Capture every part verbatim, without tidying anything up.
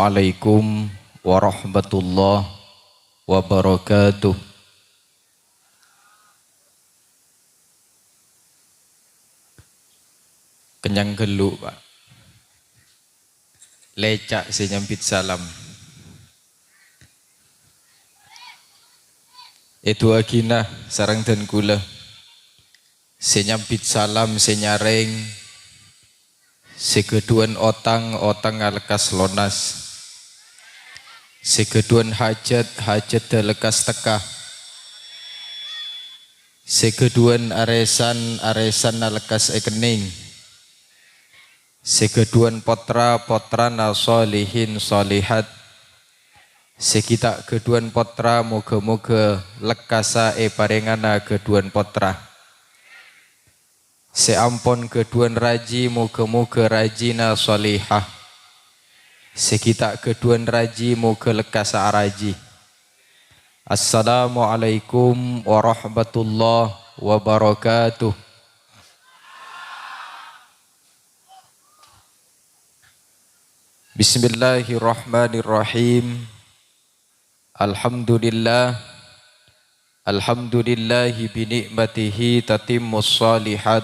Assalamualaikum warahmatullahi wabarakatuh. Kennyang ghâllu, Pak. Lèca' sè nyambit salam. Èdu'aaghinah sareng dân kaulâ. Sè nyambit salam, sè nyarèng, sè ghâdhuwân otang, otangnga lekkas lonas. Sè ghâdhuwân hajhât, hajhâddhâ lekkas tekka. Sè ghâdhuwân arèsan, arèsanna lekkas èkennèng. Sè ghâdhuwân pottra, pottrana solihin solihat. Sè ghi' ta' ghâdhuwân pottra, moghâ-moghâ lekkassa èparèngana ghâdhuwân pottra. Sè ampon ghâdhuwân raji, moghâ-moghâ rajina solihah. Sè ghi' ta' ghâdhuwân raji, moghâ lekkassa araji. Assalamualaikum warahmatullahi wabarakatuh. Bismillahirrahmanirrahim. Alhamdulillah. Alhamdulillahi bi ni'matihi tatimmus shalihat.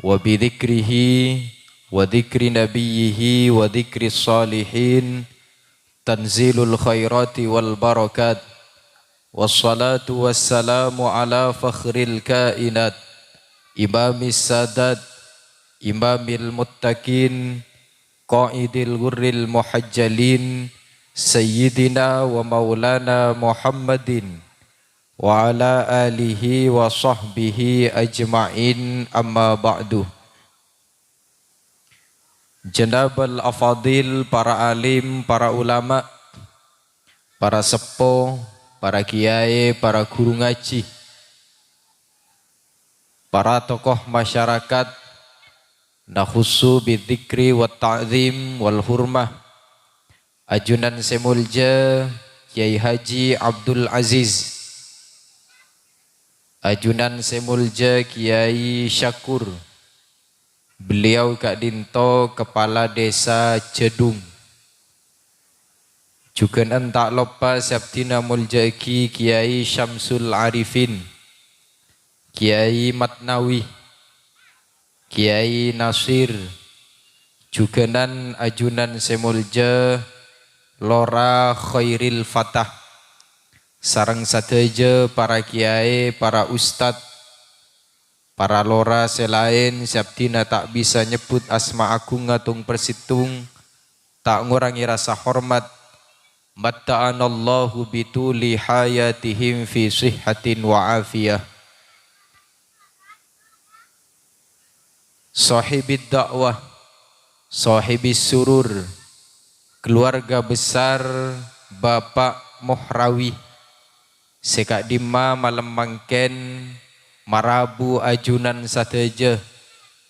Wa bi dzikrihi wa dzikri nabiyyihi wa dzikris shalihin tanzilul khairati wal barakat. Wassalatu wassalamu ala fakhril kainat, imamis sadat, imamil muttaqin, qaidil ghurril muhajjalin, sayyidina wa maulana Muhammadin, wa ala alihi wa sahbihi ajma'in, amma ba'du. Janabal afadil, para alim, para ulama, para seppo, para kiyaè, para ghuru ngajhi, para tokoh masyarakat, nakhussu bidzikri wat ta'zim wal hurmah, ajunan sè molja Kiai Haji Abdul Aziz, ajunan sè molja Kiai Syakur, beliau ka'dinto Kepala Desa Jadung. Jhughân ta' loppa sè abdhina molja'aghi Kiai Syamsul Arifin, Kiai Matnawi, Kiai Nasir, jhughânan ajunan sè molja Lora Khairil Fatah, sareng sadhâjâ para kiyaè, para ustad, para lora sè laèn sè abdhina ta' bisa nyebbhut asma aghungnga tong-persèttong, ta' ngorangè rasa hormat. Matta'anallahu bituli hayatihim fi sihhatin wa afiyah. Shahibid da'wah, shahibis surur, keluarga besar Bapak Muhrawi, sè ka'dimma malem mangkèn marabu ajunan sadhâjâ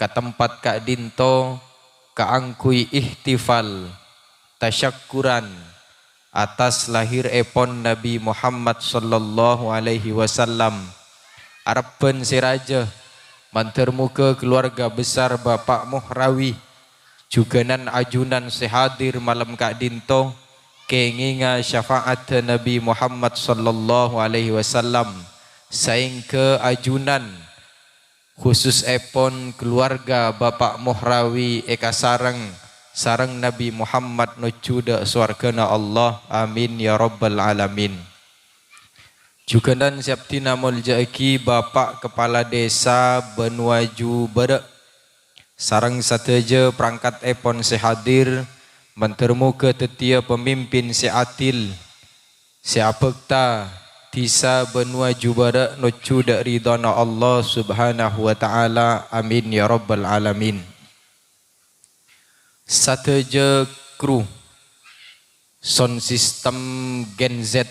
ka tempat ka'dinto kaangghuy ihtifal tasyakkuran atas lahirèpon Nabi Muhammad sallallahu alaihi wasallam. Arebbhân sè rajâ, mandhâr moghâ keluarga besar Bapak Muhrawi, jhughânan ajunan sè hadir malem ka'dinto, kèngènga syafa'adda Nabi Muhammad sallallahu alaihi wasallam, saèngghâ ajunan khususèpon keluarga Bapak Muhrawi èkasareng sareng Nabi Muhammad nojjhu dâ' sowarghâna Allah. Amin ya rabbal alamin. Jhughânan sè abdhina molja'aghi Bapak Kepala Desa Banuaju Bârâ', sareng sadhâjâ prangkatèpon sè hadir, mandhâr moghâ dhâddhiyâ pamimpin sè adil, sè abhâkta dhisa Banuaju Bârâ' nojjhu dâ' ridhâna Allah Subhanahu wa Ta'ala. Amin ya rabbal alamin. Sadhâjâ kru, sound system, gen Z,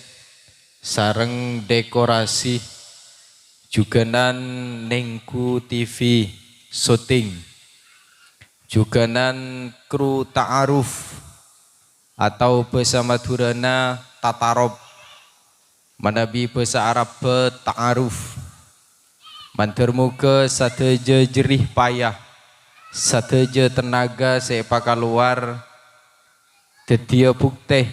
sareng dekorasi, jhughânan nèngghu T V syuting, jhughânan kru ta'aruf, atau bhâsa Madhurâna tatarob, manabi bhâsa Arabbhâ ta'aruf. Mandhâr moghâ sadhâjâ jerrih payah, sadhâjâ tenaga sè èpakalowar Dhâddhiyâ bhuktè,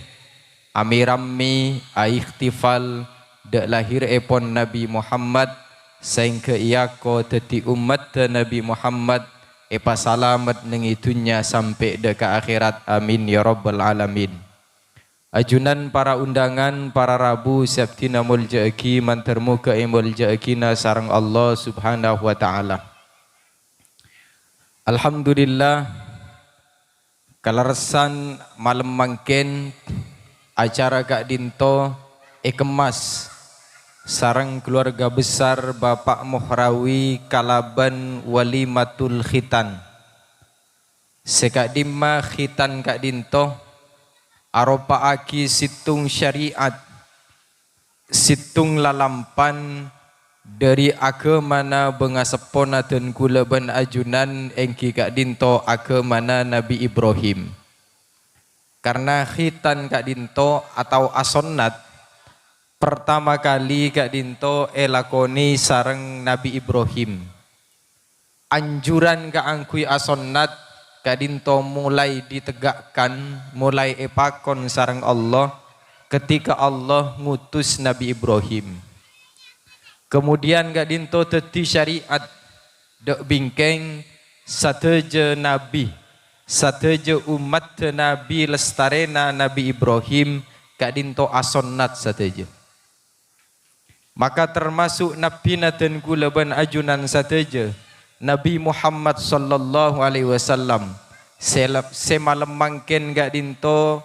amè-rammè, aihtifal, dâ' lahirèpon Nabbhi Muhammad, saèngghâ èako dhâddhi ommaddhâ Nabbhi Muhammad, èpasalamet neng è dhunnya sampè' dâ' ka akhèrat. Amin, ya rabbal alamin. Ajunan para undangan, para rabu sè abdhina molja'aghi, mandhâr moghâ èmolja'aghina sareng Allah Subhanahu wa Ta'ala. Alhamdulillah, kalerressan malem mangkèn acara ka'dinto èkemmas sareng keluarga besar Bapak Mohrawi kalabân walimatul khitan. Sè ka'dimma khitan ka'dinto aropa'aghi sèttong syariat, sèttong lalampan dhâri aghâmana bângaseppona dân kaulâ bân ajunan, èngghi ka'dinto aghâmana Nabbhi Ibrahim. Karna khitan ka'dinto atau asonnat partama kali ka'dinto èlakonè sareng Nabbhi Ibrahim. Anjuran kaangghuy asonnat ka'dinto molaè ditegakkan, molaè èpakon sareng Allah ketika Allah ngutus Nabbhi Ibrahim. Kemudian ka'dinto dhâddhi syariat dâ' bingkèng sadhâjâ nabbhi, sadhâjâ ommaddhâ nabbhi lastarèna Nabbhi Ibrahim ka'dinto asonnat sadhâjâ. Maka termasuk nabbhina dân kaulâ bân ajunan sadhâjâ, Nabbhi Muhammad sallallahu alaihi wasallam, sè la-, sè malem mangkèn ka'dinto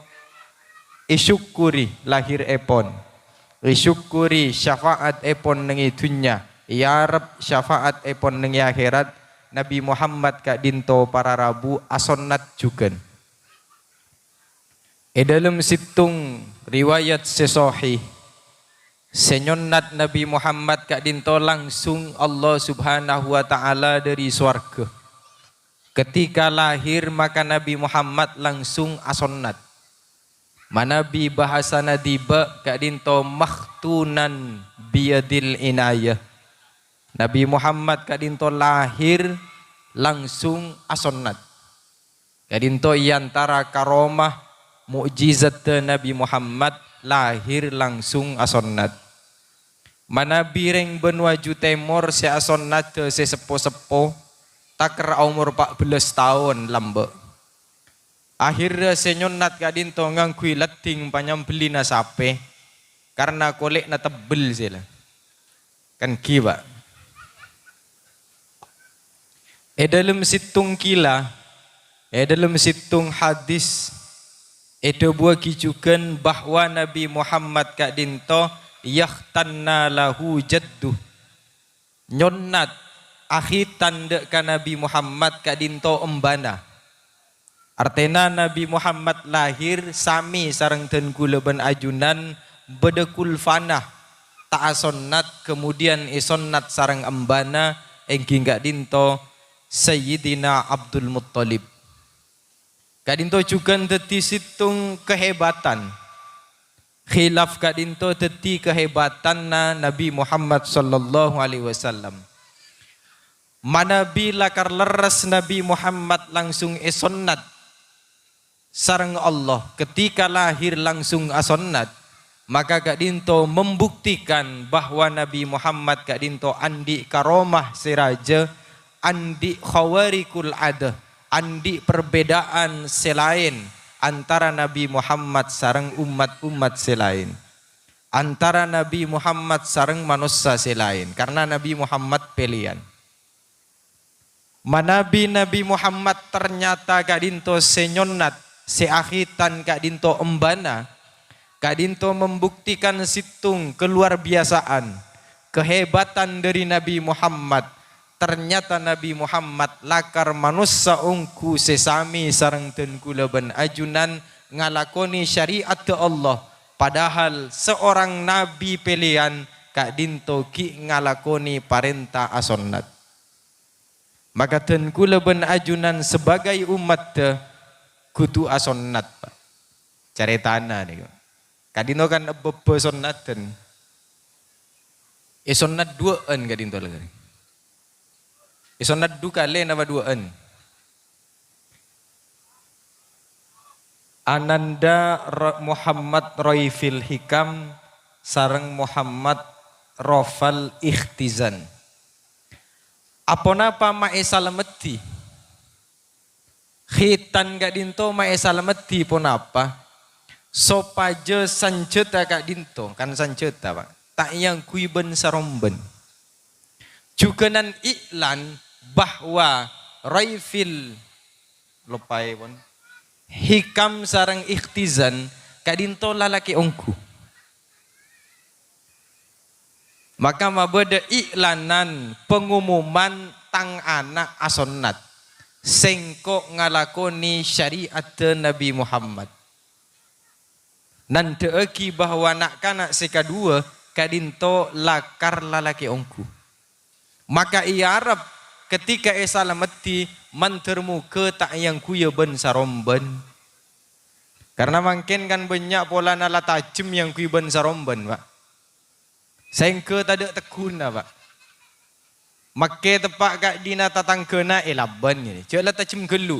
èsyukuri lahirèpon, èsyukuri syafa'atèpon neng è dhunnya, èarep syafa'atèpon neng è akhèrat, Nabbhi Muhammad ka'dinto para rabu asonnat jhughân. È dhâlem sèttong riwayat sè sahih, sè nyonnat Nabbhi Muhammad ka'dinto langsung Allah Subhanahu wa Ta'ala dhâri sowarghâ. Ketika lahir, maka Nabbhi Muhammad langsung asonnat. Manabi bhâsana dhibi' ka'dinto makhtunan biyadil inayah. Nabbhi Muhammad ka'dinto lahir langsung asonnat. Ka'dinto è antara karomah, mo'jizadda Nabbhi Muhammad lahir langsung asonnat. Manabi rèng bân waju tèmor sè asonnadda sè seppo-seppo, takèr aomor pa' bellâs taon lambâ'. Akhèrra sè nyonnat ka'dinto ngangghuy leddhing panyambellina sapè, karna kolè'na tebbel sè la. Kan ghi, Pa'. È dhâlem sèttong kila, è dhâlem sèttong hadis, èdhâbuwâghi jhughân bahwa Nabbhi Muhammad ka'dinto yakhtanna lahu jaddu. Nyonnat akhitan dâ' ka Nabbhi Muhammad ka'dinto embana. Artèna Nabbhi Muhammad lahir samè sareng dân ghulâ bân ajunan bâdâ kulfana, ta' asonnat, kemudian èsonnat sareng embana, èngghi ka'dinto Sayyidina Abdul Muttalib. Ka'dinto jhughân dhâddhi sèttong kahèbatan. Khilaf ka'dinto dhâddhi kahèbatanna Nabbhi Muhammad sallallahu alaihi wasallam. Manabi lakar lerres Nabbhi Muhammad langsung èsonnat sareng Allah, ketika lahir langsung asonnat, maka ka'dinto membuktikan bahwa Nabbhi Muhammad ka'dinto andi' karomah sè rajâ, andi' khawarikul adah, andi' perbedaan sè laèn antara Nabbhi Muhammad sareng ommat-ommat sè laèn, antara Nabbhi Muhammad sareng manossa sè laèn, karna Nabbhi Muhammad pèlèyan. Manabi Nabbhi Muhammad ternyata ka'dinto sè nyonnat, sè akhitan ka'dinto embana, ka'dinto membuktikan sèttong keluarbiasaan, kahèbatan dhâri Nabbhi Muhammad. Ternyata Nabbhi Muhammad lakar manossa ongghu sè samè sareng dân ghulâ bân ajunan ngalakonè syari'adda Allah, padahal seorang nabbhi pèlèyan ka'dinto ghi' ngalakonè parènta asonnat. Maka dân ghulâ bân ajunan sebagai ommadda kodhu asonnat, Pa'. Carètana nèko. Ka'dinto kan ebbâ-ebbâ sonnadhân. Èsonnat duwâ'ân ka'dinto la. Èsonnat du kalè napa duwâ'ân? Ananda Ro-, Muhammad Roifil Hikam sareng Muhammad Rofal Ikhtizan. Aponapa ma' èsalameddhi? Khitan ka'dhinto ma' èsalameddhi ponapa? Sopajâ sanjhâta ka'dhinto, kan sanjhâta, Pa', ta' èangghuy bân-sarombân. Jhughânan i'lan bahwa Roifil, loppaè pon, Hikam sareng Ikhtizan ka'dhinto lalakè ongghu. Maka mabâdâ i'lanan pengumuman tang ana' asonnat. Sèngko' ngalakonè syari'addhâ Nabbhi Muhammad. Nandhâ'aghi bahwa na'-kana' sè kaduwâ ka'dhinto lakar lalakè ongghu. Maka èarep ketika èsalameddhi, mandhâr moghâ ta' èangghuya bân-sarombân. Karna mangkèn kan bânnya' polana la tajhem èangghuy bân-sarombân, Pa'. Saèngghâ tadâ' tegghuna, Pa'. Makkè teppa' ka'dhinto tatangghâna èlabân, jhâ' la tajhem ghâllu.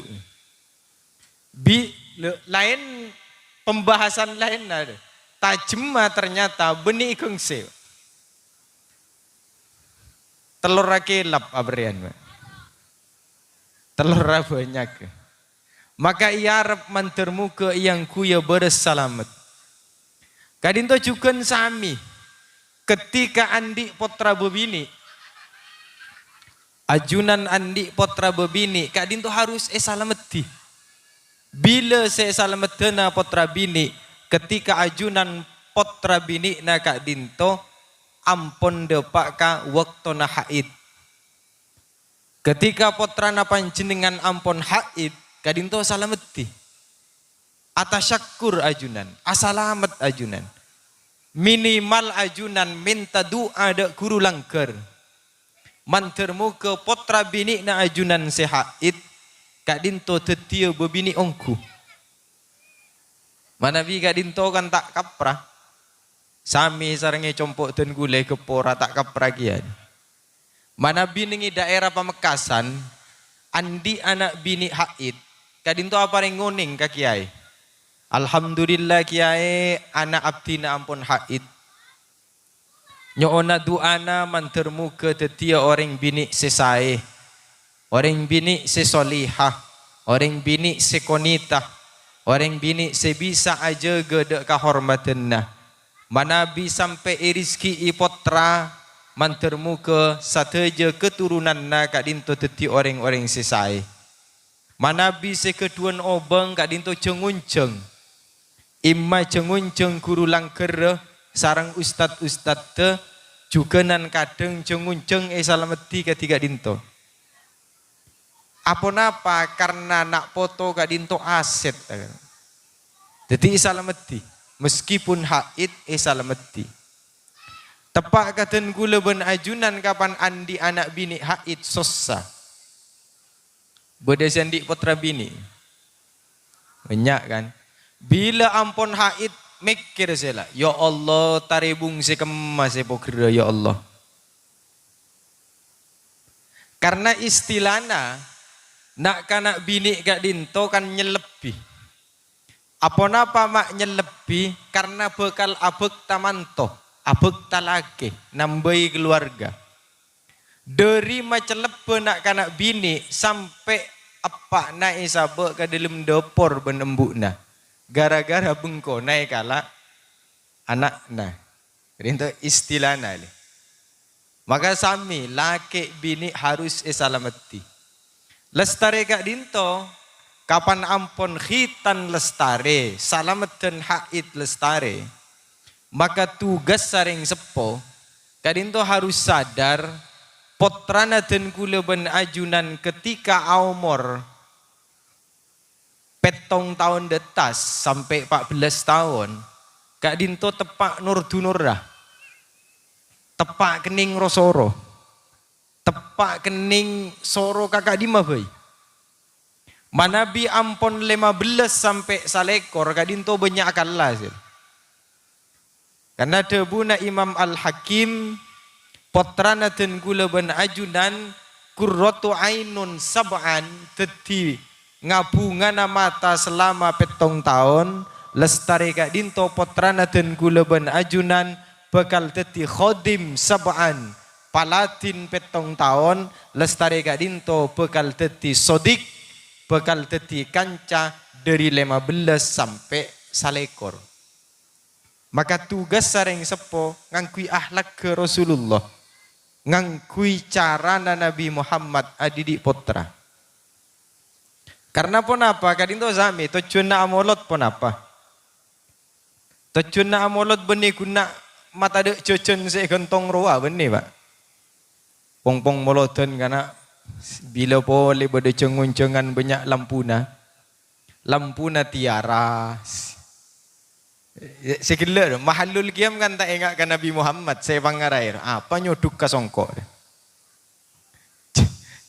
Bi-, le-, laèn pembahasan laènna, tajhemma ternyata bânnè èghângsè. Tellorra kèlap aberrèyan, Pa'. Tellorra bânnya'. Maka èarep mandhâr moghâ èangghuya bârâs salamet. Ka'dhinto jhughân samè, ketika andi' pottra bâbinè', ajunan andi' pottra bâbinè' ka'dhinto harus èsalameddhi. Bilâ sè èsalameddhâna pottra binè', ketika ajunan pottra binè'na ka'dhinto ampon dâpa' ka bâktona haid. Ketika pottrana panjhennengngan ampon haid, ka'dhinto salameddhi. Atasyakkur ajunan, asalamet ajunan. Minimal ajunan mènta du'a dâ' ghuru langghâr. Mandhâr moghâ pottra binè'na ajunan sè haid, ka'dhinto dhâddhiyâ bâbinè' ongghu. Manabi ka'dhinto kan ta' kapra. Samè sarengngè compo' dân ghulâ èghâppora ta' kapra kèya. Manabi neng è dhaèra Pamekasan, andi' ana' binè' haid, ka'dhinto aparèng ngonèng ka kèyaè. "Alhamdulillah, Kèyaè, ana' abdhina ampon haid." Nyo'ona du'ana mandhâr moghâ dhâddhiyâ orèng binè' sè saè, orèng binè' sè solèha, orèng binè' sè qonitah, orèng binè' sè bisa ajâgâ dâ' kahormadhânna. Manabi sampè' èrizki'i pottra, mandhâr moghâ sadhâjâ katurunanna ka'dhinto dhâddhi orèng-orèng sè saè. Manabi sè ghâdhuwân obâng ka'dhinto jhâng-onjhâng. Imma jhâng-onjhâng ghuru langghârrâ sareng ustad-ustadda, jhughânan kadhâng jhâng-onjhâng èsalameddhi kadhi ka'dhinto. Aponapa? Karna na' poto ka'dhinto asèt. Dhâddhi èsalameddhi. Meskipun haid èsalameddhi. Teppa' ka dân ghulâ bân ajunan kapan andi' ana' binè' haid sossa. Bâdâ sè andi' pottra binè'. Bânnya', kan? Bilâ ampon haid, mèkkèr sè la, "Ya Allah, tarèbung sè kemma sè pogherrâ, ya Allah." Karna istilana na'-kana' binè' ka'dhinto kan nyellebbhi. Aponapa ma' nyellebbhi? Karna bhâkal abhâkta manto, abhâkta lakè, nambâi kaluwarga. Dhâri macellebbhâ na'-kana' binè' sampè' eppa'na èsabâ' ka dâlem dâpor bân embu'na, gara-gara bengkona èkala' ana'na. Rinto istilana, lè. Maka samè, lakè' binè' harus èsalameddhi. Lastarè ka'dhinto, kapan ampon khitan lastarè, salameddhân haid lastarè, maka tugas sarèng seppo ka'dhinto harus sadar, pottrana dân ghulâ bân ajunan ketika aomor pèttong taon dâttas sampè' pa' bellâs taon, ka'dhinto teppa' nor-dunorra, teppa' kennèng ro-soro, teppa' kennèng soro ka ka'dimma bhâi. Manabi ampon lèma bellâs sampè' salèkor, ka'dhinto bânnya' kalla, sè. Karna dhâbuna Imam Al-Hakim, pottrana dân ghulâ bân ajunan, qurratu ainun sab'an, dhâddhi ngabungana mata selama pèttong taon, lastarè ka'dinto pottrana dân kaulâ bân ajunan bhâkal dhâddhi khodim sab'an, paladhin pèttong taon, lastarè ka'dinto bhâkal dhâddhi sodik, bhâkal dhâddhi kanca dhâri lèma bellâs sampè' salèkor. Maka tugas sareng seppo ngangghuy akhlakka Rasulullah, ngangghuy carana Nabi Muhammad adidik pottra. Karna ponapa? Ka'dinto sami, tojjhuwânna amolod ponapa? Tojjhuwânna amolod bânnè ghun matadâ' jhâjhân sè èghântong rowa bânnè, Pa'. Pong-pong molodhân kana' bilâ polè bâdâ jhâng-onjhângan bânnya' lampuna. Lampuna tiyara. Sè ghellâ', mahallul qiyam kan ta' enga' ka Nabi Muhammad sè èpangaraè. Apa nyoduk ka songko'?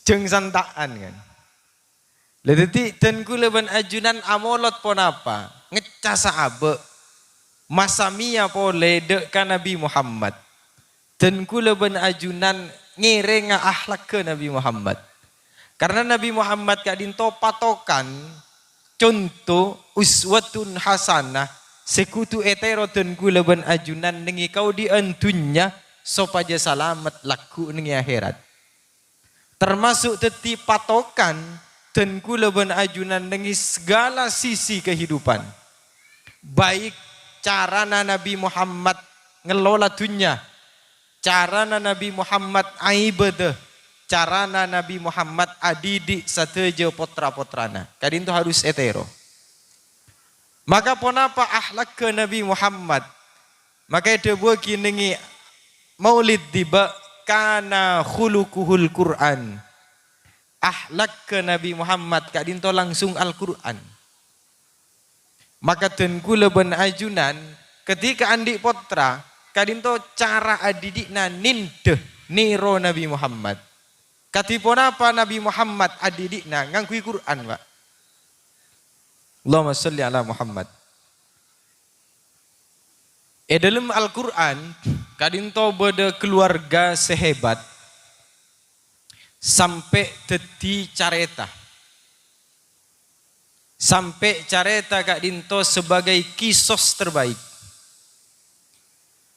Jhâng santa'an kan. Lah dhâddhi dân kaulâ bân ajunan amolod ponapa? Ngecca sa abâ'. Masamèya polè dâ' ka Nabi Muhammad. Dân kaulâ bân ajunan ngèrèngnga akhlakka Nabi Muhammad. Karna Nabi Muhammad ka'dinto patokan, conto, uswatun hasanah sè kodhu ètèro dân kaulâ bân ajunan nèng è kaodi'ân dhunnya sopajâ salamet lagghu' nèng è akhèrat. Termasuk dhâddhi patokan dân kaulâ bân ajunan nèng è segala sisi kehidupan. Baik carana Nabi Muhammad ngelola dhunnya, carana Nabi Muhammad aibadah, carana Nabi Muhammad adidik sadhâjâ pottra-pottrana. Ka'dinto harus ètèro. Maka ponapa akhlakka Nabi Muhammad? Maka èdhâbuwâghi nèng è maulid dhiba', "Kana khuluquhul Qur'an." Akhlakka Nabi Muhammad ka'dinto langsung Al-Qur'an. Maka dân kaulâ bân ajunan, ketika andi' pottra, ka'dinto cara adidi'na nèndhâ nèro Nabi Muhammad. Kadhi ponapa Nabi Muhammad adidi'na? Ngangghuy Qur'an, Pa'. Allahumma shalli ala Muhammad. È dhâlem Al-Qur'an, ka'dinto bâdâ kaluwarga sè hebat, sampè' dhâddhi carèta. Sampè' carèta ka'dinto sebagai kisos terbaik.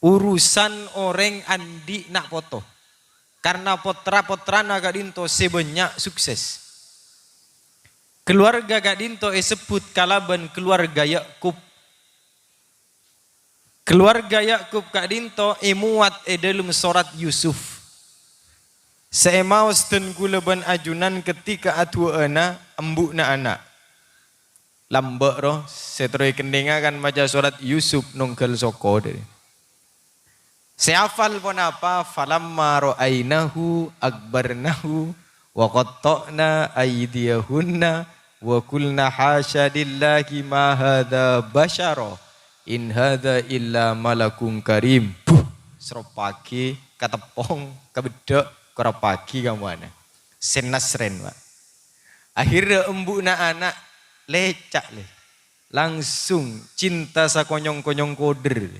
Urusan orèng andi' na' poto. Karna pottra-pottrana ka'dinto sè bânnya' sukses. Kaluwarga ka'dinto èsebbhut kalabân kaluwarga Yakub. Kaluwarga Yakub ka'dinto èmowat è dhâlem sorat Yusuf. Sè èmaos dân kaulâ bân ajunan ketika aduwâ'âna embu'na ana'. Lambâ' ro, sè terro èkennènga kan maca sorat Yusuf nongghâl soko dhâri. Sè hafal ponapa? "Falamma ra'ainahu akbarnahu wa qatta'na aydiyahunna wa qulna hasya lillahi ma hadza basyara in hadza illa malakun karim." Buh, sroppaghi, kateppong, kabeddhâ', koroppaghi kamowana. Sè nasrèn, Pa'. Akhirnya embu'na ana' lèca', lè. Langsung cinta sakonyong-konyong koder.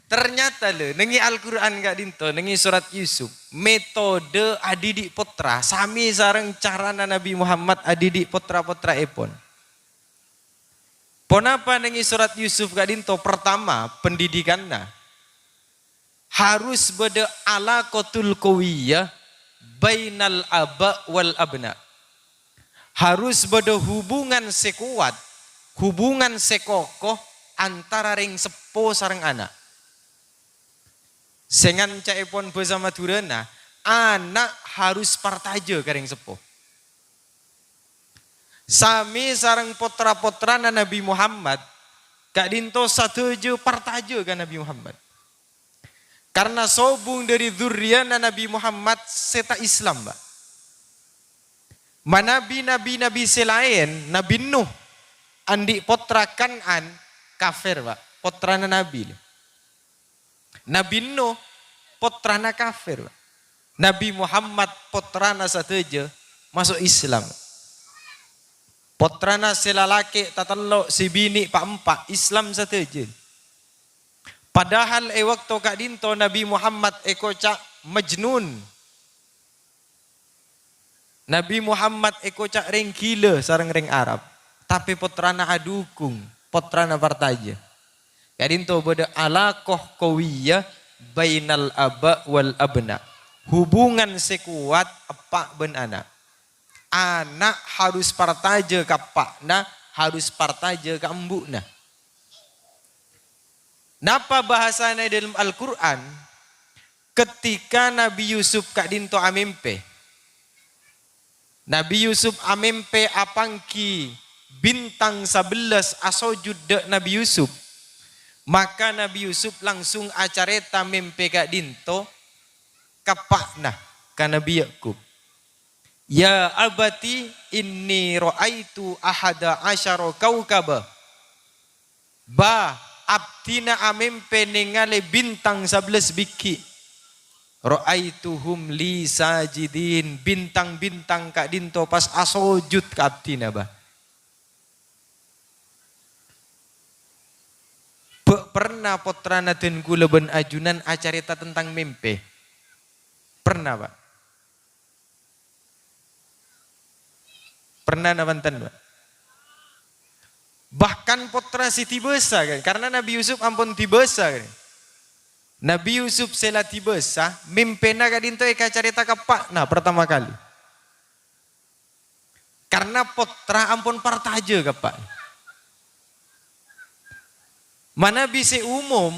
Ternyata, lè, nèng è Al-Qur'an ka'dinto, nèng è sorat Yusuf, metode adidik pottra samè sareng carana Nabi Muhammad adidik pottra-pottraèpon. Ponapa nèng è sorat Yusuf ka'dinto? Pertama, pendidikanna. Harus bâdâ alaqatul qawiyyah bainal aba wal abna. Harus bâdâ hubungan sè kowat, hubungan sè koko antara rèng seppo sareng ana'. Sè nganca'èpon bhâsa Madhurâna, ana' harus partajâ ka rèng seppo. Samè sareng pottra-pottrana Nabi Muhammad, ka'dinto sadhâjâ partajâ ka Nabi Muhammad. Karna sobung dhâri dzurriyana Nabi Muhammad sè ta' Islam, Pa'. Manabi nabi-nabi sè laèn, Nabi Nuh, andi' pottra Kan'an, kafir, Pa'. Pottrana Nabi, lè. Nabi Nuh, pottrana kafir, Pa'. Nabi Muhammad, pottrana sadhâjâ, maso' Islam. Pottrana sè lalakè' tatello', sè binè' pa'-empa', Islam sadhâjâ. Padahal è bâkto ka'dinto Nabi Muhammad èkoca' majnun. Nabi Muhammad èkoca' rèng ghilâ sareng rèng Arab, tapè pottrana adhukung, pottrana partajâ. Ka'dhinto bâdâ alaqah qawiyah bainal aba wal abna. Hubungan sè kowat eppa' bân ana'. Ana' harus partajâ ka eppa'na, harus partajâ ka embu'na. Napa bahasana è dâlem Al-Qur'an? Ketika Nabi Yusuf ka'dhinto amèmpè. Nabi Yusuf amèmpè apangghi bintang sabellas asojud dâ' Nabi Yusuf. Maka Nabi Yusuf langsung acarèta mèmpè ka'dhinto ka eppa'na, ka Nabi Yakub. "Ya abati, inni ra'aitu ahada asyara kaukaba." "Ba, abdhina amèmpè nèngalè bintang sabellas bigghi'. Ra'aituhum li sajidin, bintang-bintang ka'dhinto pas asojud ka abdhina, Ba." Bâ' perna pottrana dân kaulâ bân ajunan acarèta tentang mèmpè? Perna, Pak? Perna napa enten, Pak? Bahkan pottra sè dibâsa, kan? Karena Nabi Yusuf ampon dibâsa, kan? Nabi Yusuf sè la dibâsa, mèmpèna ka'dhinto èkacarèta ka eppa'na pertama kali. Karena pottra ampon partajâ ka eppa'. Manabi sè umum,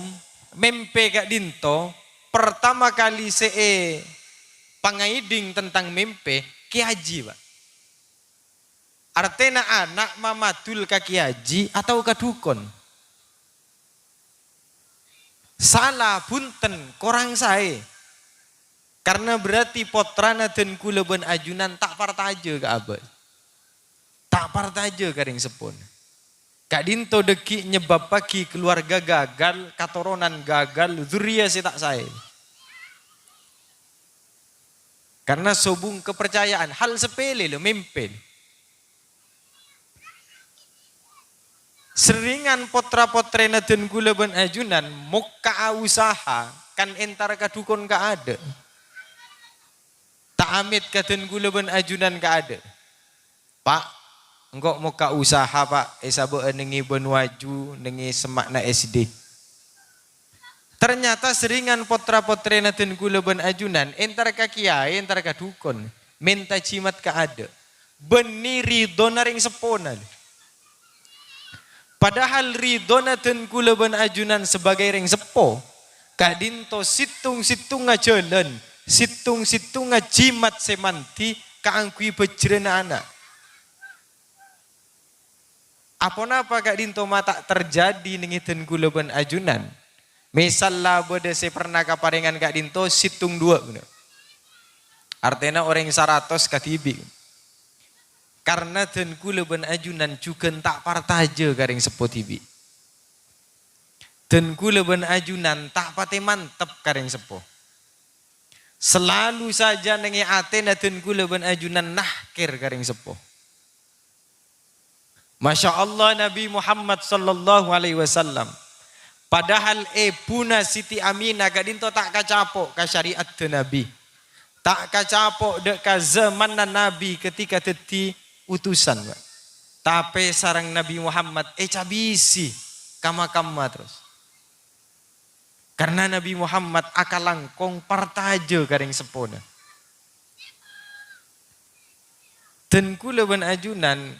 mèmpè ka'dhinto, pertama kali sè èpangaèdhing tentang mèmpè, Kè Haji, Pak. Artèna ana' mamadul ka Kè Haji atau ka dhukon. Sala, bhunten, korang saè. Karena berarti pottrana dân kaulâ bân ajunan ta' partajâ ka abâ'. Ta' partajâ ka rèng seppona. Ka'dhinto dhâggi' nyebbabbhâghi keluarga gagal, katoronan gagal, zuriyah sè ta' saè. Karena sobung kepercayaan, hal sepele lho, mèmpè. Serrèngan pottra-pottrèna dân kaulâ bân ajunan mokka'a usaha kan entar ka dhukon kaadâ'. Ta' amèt ka dân kaulâ bân ajunan kaadâ'. "Pak, engko' mokka' usaha, Pak, èsabâ'â nèngè bân waju, nèngè semma'na S D." Ternyata serrèngan pottra-pottrèna dân kaulâ bân ajunan entar ka kiyaè, entar ka dhukon, mènta jimat kaadâ'. Bânnè ridhona rèng seppona. Padahal ridhona dân kaulâ bân ajunan sebagai rèng seppo, ka'dhinto sèttong-sèttongnga jhâlân, sèttong-sèttongnga jimat sè mandhi kaangghuy bhâjrâna ana'. Aponapa ka'dhinto ma' ta' terjadi nèngè dân kaulâ bân ajunan? Misal la bâdâ sè perna kaparèngan ka'dhinto sèttong duwâ', ngono. Artèna orèng saratos kadhibi'. Karna dân kaulâ bân ajunan jhughân ta' partajâ ka rèng seppo dhibi'. Dân kaulâ bân ajunan ta' patè mantep ka rèng seppo. Salalu saja nèngè atèna dân kaulâ bân ajunan nahkèr ka rèng seppo. Masya Allah, Nabi Muhammad sallallahu alaihi wasallam. Padahal ebhuna Siti Aminah ka'dhinto ta' kacapo' ka syari'adda Nabi. Ta' kacapo' dâ' ka zamanna Nabi ketika dhâddhi utusan, Pak. Tapè sareng Nabi Muhammad ècabisi ka makamma terros. Karna Nabi Muhammad akalangkong partajâ ka rèng seppona. Dân kaulâ bân ajunan,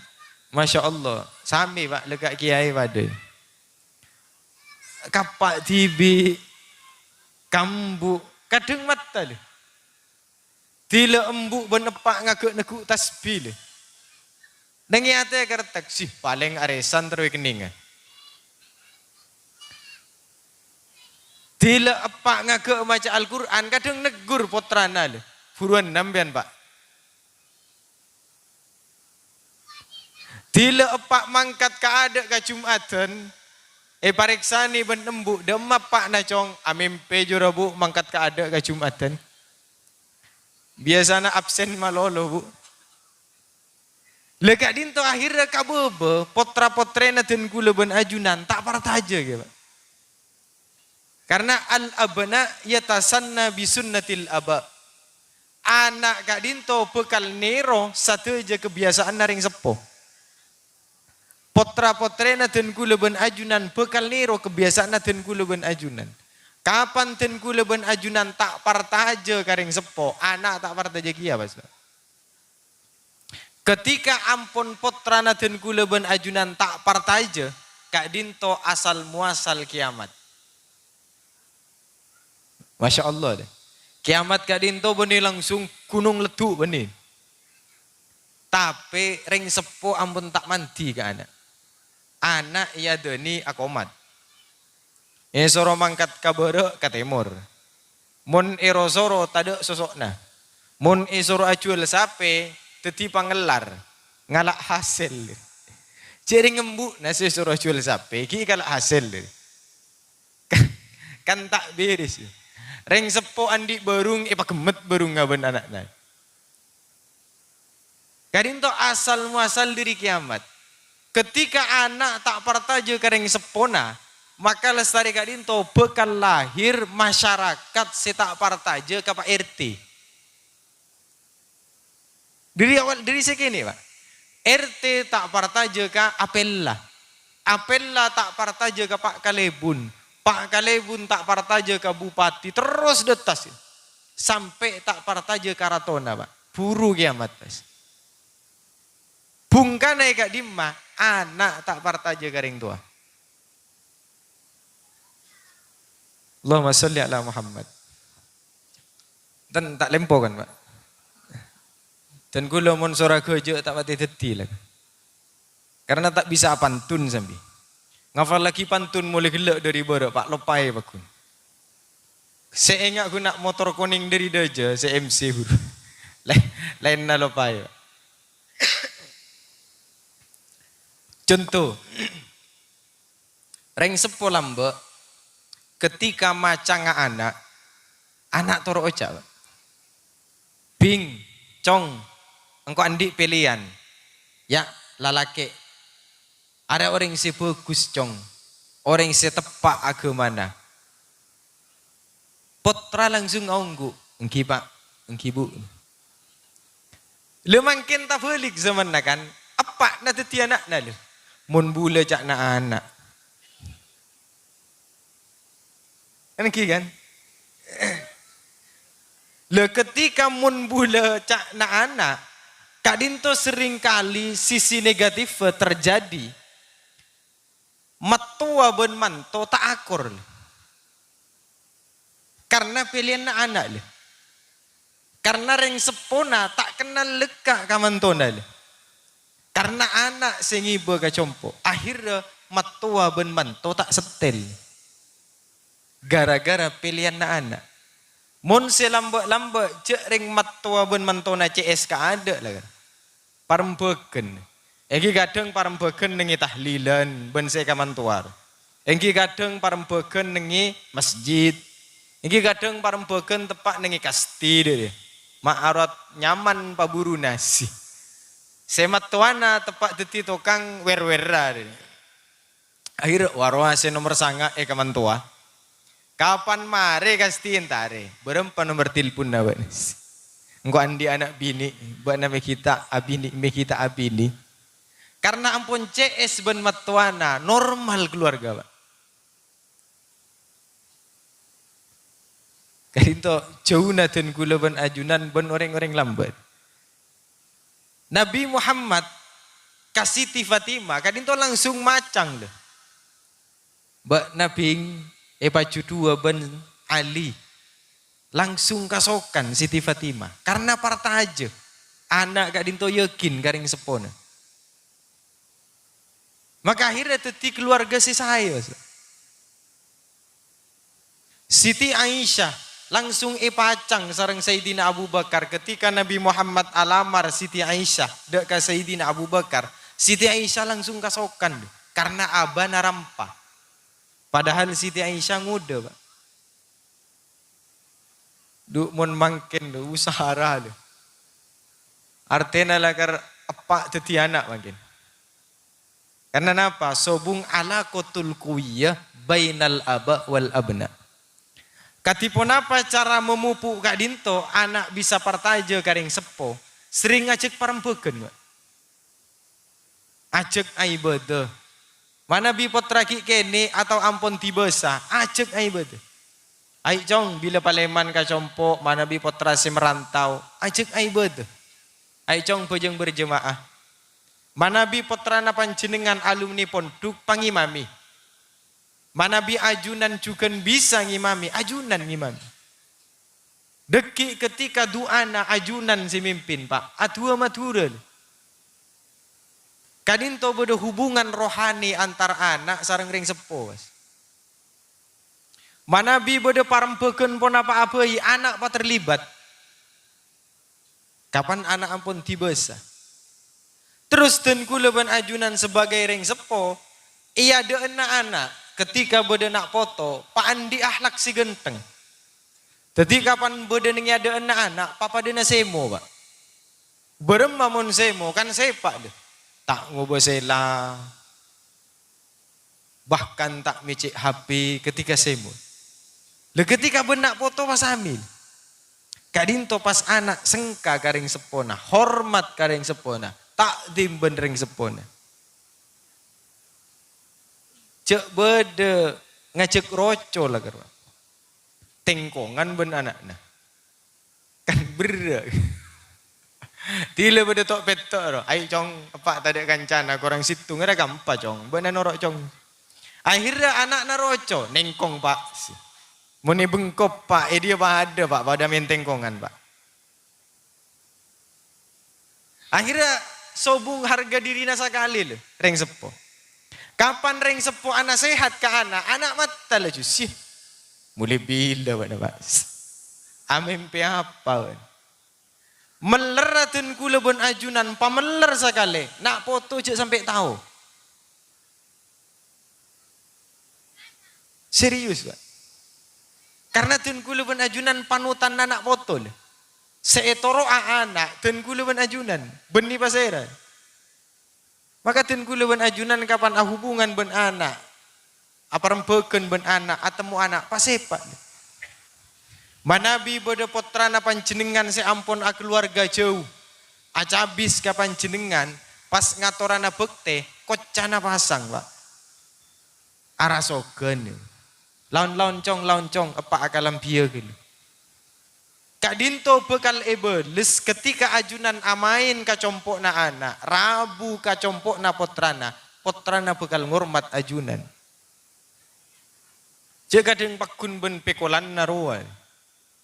masya Allah, samè, Pak, lèka' kiyaè padâ. Kappa' dhibi', kambu', kadhâng matta, lè. Dhila embu' bân eppa' ngaghâ' neggu' tasbih, lè. Nèngè atè kertèk, sih, palèng arèsan terro èkennènga. Dhila eppa' ngaghâ' maca Al-Qur'an, kadhâng neggur pottrana, lè. Buruan sampèyan, Pak. Dhila eppa' mangkat kaadâ' ka Jum'adhân, èparèksanè bân embu', "Dâ'emma eppa'na, Cong?" "Amèmpè jârèya, Bu, mangkat kaadâ' ka Jum'adhân." Biyasana absen malolo, Bu. Lè, ka'dhinto akhirra kabâbâ, pottra-pottrèna dân kaulâ bân ajunan ta' partajâ, ghi, Pak. Karna al-abna yatasanna bi sunnatil aba. Ana' ka'dhinto bhâkal nèro sadhâjâ kabiyasa'anna rèng seppo. Pottra-pottrèna dân kaulâ bân ajunan bhâkal nèro kabiyasa'anna dân kaulâ bân ajunan. Kapan dân kaulâ bân ajunan ta' partajâ ka rèng seppo, ana' ta' partajâ kèya, pas. Ketika ampon pottrana dân kaulâ bân ajunan ta' partajâ, ka'dhinto asal-muasal kèyamat. Masya Allah, deh. Kèyamat ka'dhinto bânnè langsung ghunong leddhu' bânnè. Tapè rèng seppo ampon ta' mandhi ka ana'. Ana' èadhâni akomat. Èsoro mangkat ka bârâ' ka tèmor. Mon èro-soro tadâ' soso'na. Mon èsoro ajhuwâl sapè, dhâddhi pangellar, ngala' hasèl. Jhâ' rèng embu'na sè èsoro ajhuwâl sapè, ghi' kala' hasèl. Kan ta' bèrès. Rèng seppo andi' bârung, èpaghemmet bârungnga bân ana'na. Ka'dhinto asal-muasal dhâri kèyamat. Ketika ana' ta' partajâ ka rèng seppona, maka lastarè ka'dhinto bhâkal lahir masyarakat sè ta' partajâ ka Pak R T. Dhâri awal, dhâri sè kènè', Pak. R T ta' partajâ ka Apella. Apella ta' partajâ ka Pak Kalèbun. Pak Kalèbun ta' partajâ ka Bupati. Terros dâttas. Sampè' ta' partajâ ka ratona, Pak. Buru kèyamat, pas. Bhungkana è ka'dhimma, ana' ta' partajâ ka rèng towa. Allahumma shalli ala Muhammad. Ten, ta' lempo kan, Pak? Dan kaulâ mon sora ghâjâ' ta' patè dhâddhi, la. Karena ta' bisa apantun sambi. Ngafallaghi pantun molaè ghellâ' dhâri bârâ', Pak, loppaè, Pak, ghun. Sè enga' ghun na' motor konèng dhâri dhâjâ, sè M C buru. Laèn-, laènna loppaè, Pak. Conto, rèng seppo lambâ' ketika macanga ana', ana' toro' oca', "Bhing, Cong, engko' andi' pèlèyan, ya', lalakè'. Arèya orèng sè bhâghus, Cong, orèng sè teppa' aghâmana." Pottra langsung aongghu, "Èngghi, Pak, èngghi, Bu'." La mangkèn tabâlik zamanna, kan? Eppa'na dhâddhi ana'na, lho. Mon bulâ ca'na ana'. Èngghi, kan? La ketika mon bulâ ca'na ana', ka'dhinto seringkali sisi negatif terjadi. Mattowa bân manto ta' akor, lè. Karna pèlèyanna ana', lè. Karna rèng seppona ta' kennal lekka' ka mantona, lè. Karna ana' sè ngibâ ka compo', akhirra mattowa bân manto ta' settèl. Gara-gara pèlèyanna ana'. Mon sè lambâ'-lambâ' jhâ' rèng mattowa bân mantona C S kaadâ', la. Parembhâghân. Èngghi kadhâng parembhâghân nèng è tahlilan bân sè èkamantowa. Èngghi kadhâng parembhâghân nèng è masjid. Èngghi kadhâng parembhâghân teppa' nèng è kasti, dhâ-, ma' arot nyaman paburuna, sih. Sè mattowana teppa' dhâddhi tokang wèr-wèrra, dhâ-, Akhirra, "Wa rowa sè nomer sanga' èkamantowa. Kapan marè kasti èntarè? Bârâmpa nomer tilpunna bâ'na?" "Engko' andi' ana' binè', bâ'na mè' ghi' ta' abinè, mè' ghi' ta' abinè." Karna ampon C S bân mattowana, normal kaluwarga, Pak. Ka'dinto jhâuna dân kaulâ bân ajunan bân orèng-orèng lambâ'. Nabi Muhammad ka Siti Fatimah, ka'dinto langsung macang, lho. Bâ'na bhing èpajudhuwâ bân Ali. Langsung kasokan Siti Fatimah. Karna partajâ. Ana' ka'dinto yakin ka rèng seppona. Maka akhirnya dhâddhi kaluwarga sè saè, Mas. Siti Aisyah langsung èpacang sareng Sayyidina Abu Bakar. Ketika Nabi Muhammad alamar Siti Aisyah dâ' ka Sayyidina Abu Bakar, Siti Aisyah langsung kasokan karna abâna rampa. Padahal Siti Aisyah ngodâ, Pak. Dhu, mon mangkèn, dhu, usahara, dhu. Artèna lakar eppa' dhâddhi ana' mangkèn. Karna napa? Sobung alaqatul quwiyah bainal aba wal abna. Kadhi ponapa cara mamupu' ka'dhinto ana' bisa parcajâ ka rèng seppo? Serrèng ajhâk parembhâghân, Pak. Ajhâk aibâdâ. Manabi pottra ghi' kènè' atau ampon dibâsa, ajhâk aibâdâ. Ayo, Cong, bilâ palèman ka compo', manabi pottra sè marantau, ajhâk aibâdâ. Ayo, Cong, bhâjâng berjemaah. Manabi pottrana panjhennengngan alumni pondhuk, pangimami. Manabi ajunan jhughân bisa ngimami, ajunan ngimami. Dhâggi' ketika du'ana ajunan sè mimpin, Pak, adu'a Madhurâ. Ka'dhinto bâdâ hubungan rohani antar ana' sareng rèng seppo, Mas. Manabi bâdâ parembhâghân ponapa'a bhâi, ana' paterlibat. Kapan ana' ampon dibâsa. Terros dân kaulâ bân ajunan sebagai rèng seppo, è adâ'na ana', ketika bâdâ na' poto, paandi akhlak sè ghântheng. Dhâddhi kapan bâdâ neng è adâ'na ana', papadâna sèmo, Pak. Bârâmma mon sèmo, kan sèpa', dâ. Ta' ngobâ sèla. Bahkan ta' mècè' H P ketika sèmo. Lha, ketika bân na' poto pas hamil. Ka'dhinto pas ana' sengka ka rèng seppona, hormat ka rèng seppona, ta'dhim bân rèng seppona. Jhâ' bâdâ ngajhâk roco la karo. Tèngkongan bân ana'na. Kan berrâ'. Dhilâ bâdâ to'-petto' ro. "Ayo, Cong, eppa' tadâ' kancana, korang sèttong, arèya kampa, Cong. Bâ'na noro', Cong." Akhirnya ana'na roco, "Nèngkong, Pa'." Mon è bengko, Pa', è dhiyâ padâ, Pa', padâ mèn tèngkongan, Pa'. Akhirnya sobung harga dirina sakalè, lho, rèng seppo. Kapan rèng seppo anasèhat ka ana', ana' matta laju, "Sih, molaè bilâ bâ'na, Pa'? Amèmpè apa bâ'na?" Mellerra dân kaulâ bân ajunan, pameller sakalè, na' poto jhâ' sampè' tao. Serius, Pak. Karena dân kaulâ bân ajunan panutanna na' poto, lho. Sè ètoro'a ana', dân kaulâ bân ajunan, bânnè pasèra. Maka dân kaulâ bân ajunan kapan ahubungan bân ana', aparembhâghân bân ana', atemmo ana', pasèpa'. Manabi bâdâ pottrana panjhennengngan sè ampon akalowarga jâu, acabis ka panjhennengngan, pas ngatorana bâktè, koccana pasang, Pak. Arasoghân. Laon-laon, Cong, laon, Cong, eppa' akalambhiyâ ghâllu. Ka'dhinto bhâkal èbâles ketika ajunan amaèn ka compo'na ana', rabu ka compo'na pottrana, pottrana bhâkal ngormat ajunan. Jhâ' kadhâng pagghun bân pèkolanna rowa,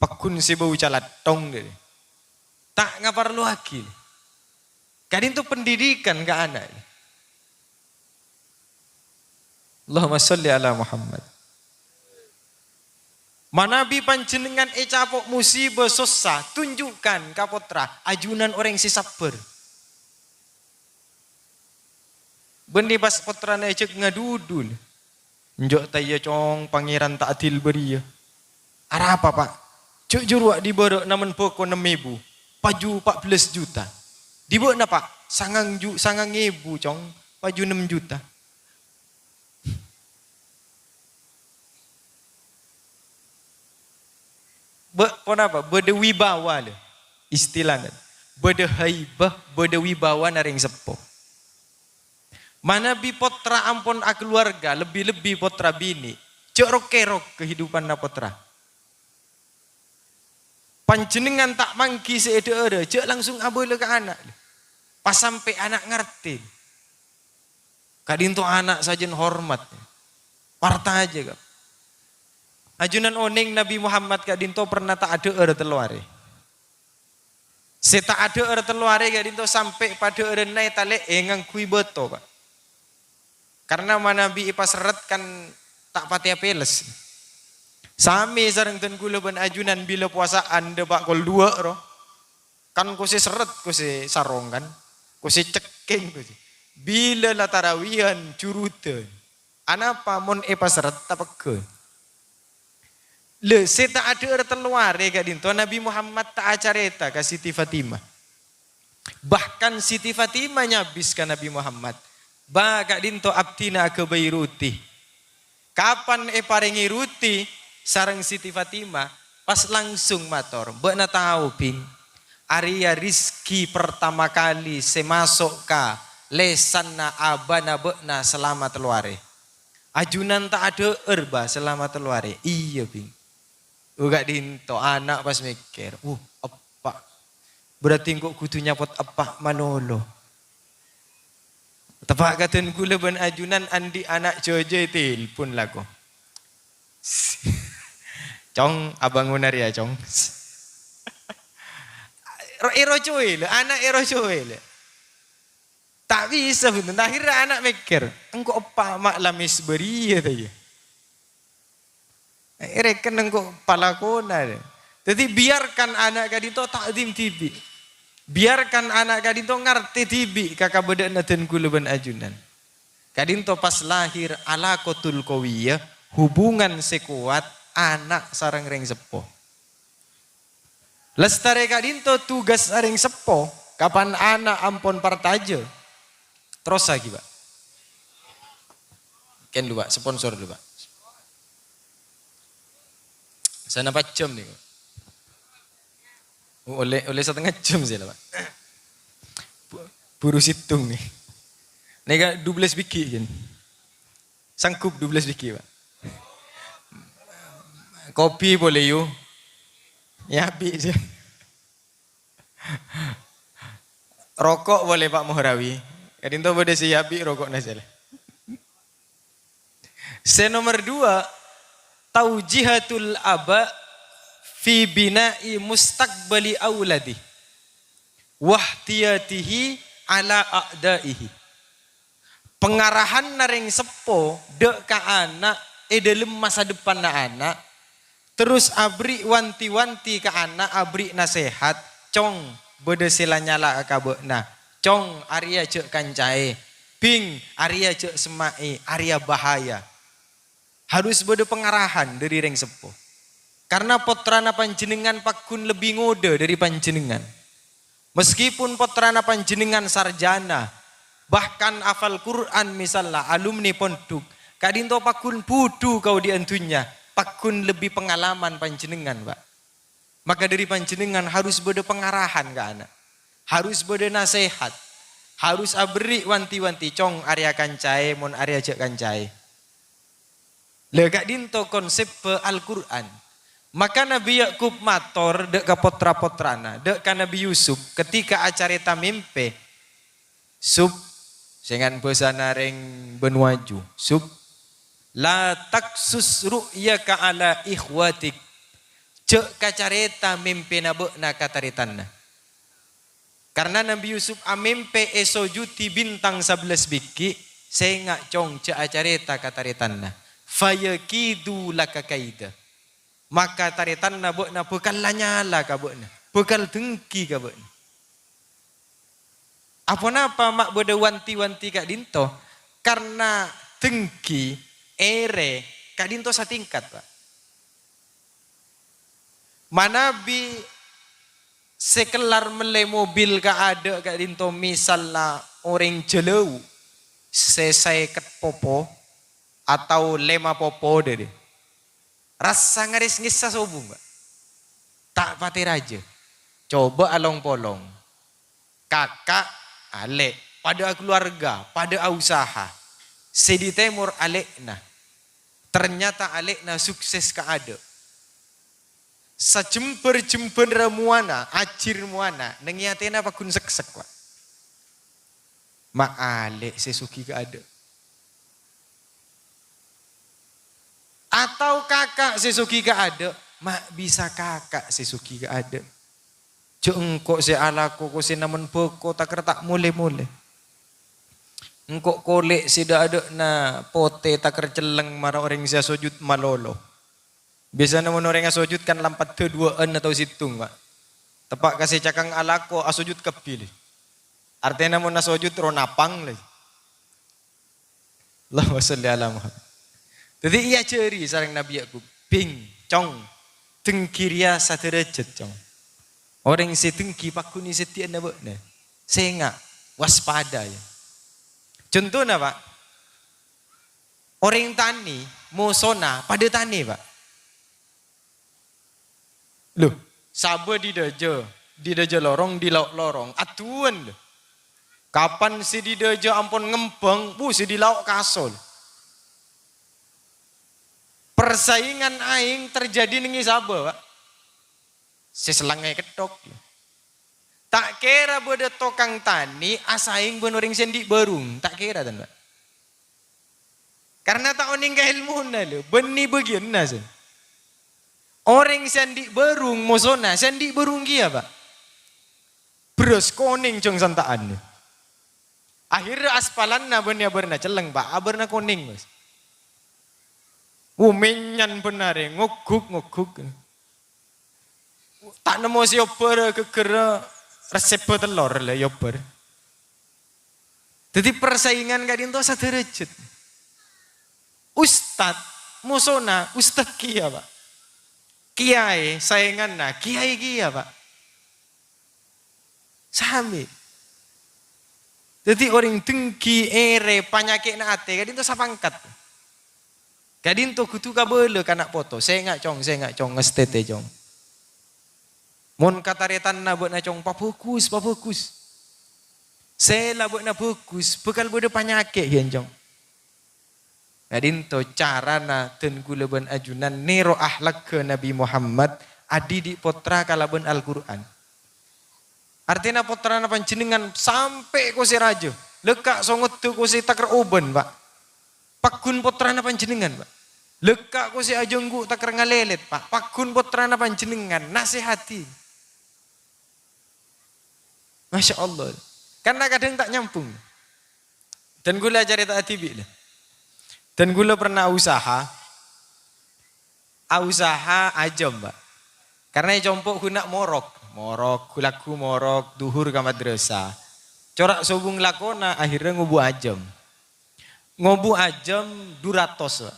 pagghun sè bâu calathong, ghâ. Ta' ngaparlowaghi. Ka'dhinto pendidikan ka ana'. Allahumma sholli ala Muhammad. Manabi panjhennengngan ècapo' musibâ sossa, tunjukkan ka pottra, ajunan orèng sè sabbhâr. Bânnè pas pottrana èjhâk ngadudul. "Enjâ' ta' iyâ, Cong, Pangèran ta' adil bâriyâ." "Arapa, Pa'?" "Jhâ' jârowa dhi bârâ'na mon bhâko nem èbu, paju pa' bellâs juta. Dhi bâ'na, Pa'?" "Sangang ju-, sangang èbu, Cong, paju nem juta." Bâ-, ponapa? Bâdâ wibawa, lho, istilana. Bâdâ haibah, bâdâ wibawana rèng seppo. Manabi pottra ampon akalowarga, lebbi-lebbi pottra binè', jhâ' rok-kèrok kehidupanna pottra. Panjhennengngan ta' mangghi sè èdhâ'ârâ, jhâ' langsung abâlâ ka ana'. Pas sampè' ana' ngartè. Ka'dhinto ana' sajân hormat. Parcajâ, Kak. Ajunan onèng Nabi Muhammad ka'dhinto pernah ta' adhâ'âr tello arè. Sè ta' adhâ'âr tello arè ka'dhinto sampè' padhâ'ârânna ètalè'è ngangghuy bâto, Pak. Karna manabi èpaserret kan ta' patè apèles. Samè sareng dân kaulâ bân ajunan bilâ powasa'an dâpa' kol duwâ' ro. Kan kosè serret, kosè sarong kan. Kosè cèkkèng, kosè. Bilâ la tarawihan, jurudân. Anapa mon èpaserret ta' pegghâ? Lè, sè ta' adhâ'âr tello arè ka'dhinto Nabi Muhammad ta' acarèta ka Siti Fatimah. Bahkan Siti Fatimah nyabis ka Nabi Muhammad, "Bâ, ka'dhinto abdhina aghâbây ruti." Kapan èparèngè ruti, Sareng Siti Fatimah pas langsung mator, "Bâ'na tao, Bhing, arèya rizki pertama kali sè maso' ka lèsanna abâna bâ'na selama tello arè. Ajunan ta' adhâ'âr, Bâ, selama tello arè." "Iyâ, Bhing." Uga dinto ana' pas mèkkèr, "Uh, eppa'. Berarti engko' kodhu nyapot eppa' malolo." Teppa' kadhân kaulâ bân ajunan andi' ana' jhâjâ ètelpon lako. "Cong, abângon arèya, Cong." Ro-, èrocowè, lho, ana' èrocowè, lho. Ta' bisa, bhunten. Akhirnya ana' mèkkèr, "Engko' eppa' ma' la mès bâriyâ, ta, iyâ?" Èrèken engko' palakona. Dhâddhi, biarkan ana' ka'dinto ta'zim dhibi'. Biarkan ana' ka'dinto ngartè dhibi' ka kabâdâ'ânna dân kaulâ bân ajunan. Ka'dinto pas lahir alaqatul qawiyah, hubungan sè kowat ana' sareng rèng seppo. Lastarè ka'dinto tugas rèng seppo, kapan ana' ampon partajâ. Terrossaghi, Pak. Ken dulu, Pak. Sponsor dulu, Pak. Sanapa jam nih? Oh, ollè, ollè setengah jam sih lah, Pak. Bu-, buru sèttong nih. Nèka dua belas bighi, kan? Sanggup dua belas bighi, Pak. Kopi boleh, yu. Ya, bi-, sih. Roko' boleh, Pak Muhrawi. Ka'dinto bâdâ sè abi' roko'na sè la. Sè nomer dua, taujihatul aba fi bina'i mustaqbali auladi wahtiyatihi ala a'daihi. Pangarahanna rèng seppo dâ' ka ana' è dâlem masa depanna ana', terros aberri' wanti-wanti ka ana', aberri' nasehat, "Cong, bâdâ sè la nyala'a ka bâ'na. Cong, arèya jhâ' kancaè. Bhing, arèya jhâ' semma'è, arèya bahaya." Harus bâdâ pangarahan dâri rèng seppo. Karna pottrana panjhennengngan pagghun lebbi ngodâ dâri panjhennengngan. Meskipun pottrana panjhennengngan sarjana, bahkan hafal Qur'an misalla, alumni pondhuk, ka'dinto pagghun budhu kaodi'ân dhunnya, pagghun lebbi pangalaman panjhennengngan, Pak. Maka dâri panjhennengngan harus bâdâ pangarahan ka ana'. Harus bâdâ nasehat. Harus aberri' wanti-wanti, "Cong, arèya kancaè, mon arèya jhâ' kancaè." Lha, ka'dinto konsep Al-Qur'an. Maka Nabi Yakub mator dâ' ka pottra-pottrana, dâ' ka Nabi Yusuf, ketika acarèta mèmpè, "Sup," sèngan bhâsana rèng Bânuwaju, "Sup, la taqsus ru'yaka ala ikhwatik." Jhâ' kacarèta mèmpèna bâ'na ka tarètanna. Karna Nabi Yusuf amèmpè èsojudi bintang sabellâs bighi', "Sènga', Cong, jhâ' acarèta ka tarètanna. Fayakidu laka kaida." Maka tarètanna bâ'na bhâkal la nyala ka bâ'na, bhâkal denggi ka bâ'na. Aponapa ma' bâdâ wanti-wanti ka'dinto? Karna denggi, èrè, ka'dinto satingkat, Pak. Manabi sè kellar mellè mobil kaadâ' ka'dinto, misalla orèng Jhâlâu sè sèket popo atau lèma popo dâddi. Rassa ngarès ngissa sobung, Pak. Ta' patè rajâ. Coba along-polong. Kaka', alè', padâ akaluwarga, padâ ausaha. Sè dâri tèmor alè'na. Ternyata alè'na sukses kaadâ'. Sajembhâr-jembhâr mowana, ajir mowana, neng è atèna pagghun seksek, Pak. Ma' alè' sè soghi kaadâ'. Atau kaka' sè soghi kaadâ', ma' bisa kaka' sè soghi kaadâ'. Jhâ' engko' sè alako kosèna mon bhâko takèr ta' molè-molè. Engko' kolè' sè dâ'-adâ'na potè takèr celleng mara orèng sè asojud malolo. Biasana mon orèng asojud kan lampa'na duwâ'ân atau sèttong, Pak. Teppa' ka sè cakang alako asojud kabbhi, lè. Artèna mon asojud ro napang, lè. Allahumma sholli ala Muhammad. Dâddi èajhâri sareng Nabi Yakub, "Bhing, Cong, denggi rèya sadhârâjât, Cong. Orèng sè denggi pagghun è sèddhi'ânna bâ'na. Sènga', waspada, yâ." Contona, Pak, orèng tanè, mosona padâ tanè, Pak. Lho, sabâ è dâjâ, è dâjâ lorong, è lao' lorong, aduwân, lho. Kapan sè è dâjâ ampon ngembhâng, bu, sè è lao' kaso, lho. Persaingan aèng terjadi neng è sabâ, Pak. Sè sellengnga èketthok, lho. Ta' kèra bâdâ tokang tanè asaèng bân orèng sè andi' bârung, ta' kèra, tan, Pak. Karna ta' onèng ka èlmona, lho, bânnè bâgiyânna, sè. Orèng sè andi' bârung mosona, sè andi' bârung kèya, Pak. Bherrâs konèng jâng santa'an. Akhirnya aspalanna bânnè abârna celleng, Pak, abârna konèng, Mas. Wuh, mènyan bhender, ngoghuk-ngoghuk. Ta' nemmo sè èobbhâr ghâgghâr ressèbbhâ tellor la èobbhâr. Dhâddhi persaingan ka'dinto sadhârâjhât. Ustad mosona ustad kèya, Pak. Kèyaè saènganna kèyaè kèya, Pak. Samè. Dhâddhi orèng dengghi, èrè, panyakè'na atè, ka'dinto sapangkat. Ka'dinto kodhu kabâlâ ka ana' poto, "Sènga', Cong, sènga', Cong, ngastètè, Cong. Mon katarètanna bâ'na, Cong, pabhâghus, pabhâghus. Sè la bâ'na bhâghus, bhâkal bâdâ panyakè', ghân, Cong." Ka'dinto carana dân kaulâ bân ajunan nèro ahlakka Nabi Muhammad, adhidhi' pottra kalabân Al-Qur'an. Artèna pottrana panjhennengngan sampè' kosè rajâ, lekka' songoddhâ kosè takèr obân, Pak. Pagghun pottrana panjhennengngan, Pak. Lekka' kosè ajângghu' takèr ngalèlèt, Pak. Pagghun pottrana panjhennengngan, nasèhadhi. Masya Allah. Karena kadhâng ta' nyambhung. Dân kaulâ carèta dhibi', lho. Dân kaulâ pernah usaha, ausaha ajâm, Pak. Karena è compo' ghun morok, morok, ghu-lagghu morok, dhuhur ka madrasah. Cora' sobung lakona, akhirnya ngobu ajâm. Ngobu ajâm du ratos, Pak.